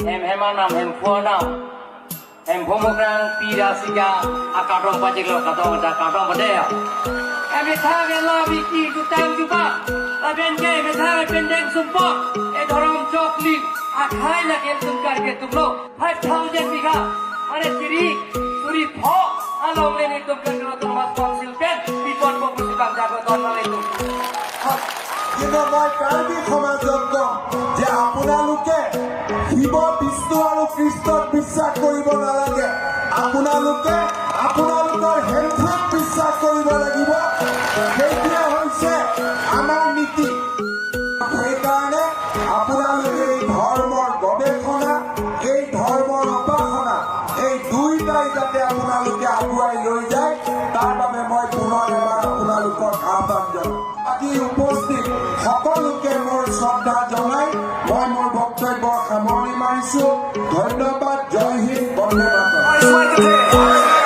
Hem hemanam hem fuanam hem phomokrang pira sika akadom pajilo katong da kadom badea em tha la bi ki tu tang ju ba la ben ke me tha pendeng sumpo e dhorom chokli akhai la ke tum kar ke tum lo 5000 bigha are tiri suri pho along le ni tum kar ke tum mas council pen bipod po sikam jago don le tum। কিন্তু মই কাৰ্বি সমাজক কম যে আপোনালোকে শিৱ, বিষ্ণু আৰু কৃষ্ণক বিশ্বাস কৰিব নালাগে, আপোনালোকে আপোনালোকৰ হেমফুক বিশ্বাস কৰিব লাগিব। সেইটোৱে হৈছে আমাৰ নীতি। সেইকাৰণে আপোনালোকে এই ধৰ্মৰ গৱেষণা, এই ধৰ্মৰ উপাসনা, এই দুইটাই যাতে আপোনালোকে আগুৱাই লৈ যায়, তাৰ বাবে মই পুনৰ এবাৰ আপোনালোকক আহ্বান জনাম। বাকী উপস্থিত সকলোকে মোৰ শ্ৰদ্ধা জনাই মই মোৰ বক্তব্যৰ সামৰণি মাৰিছো। ধন্যবাদ। জয় হিন্দ, বন্দে মাতৰম।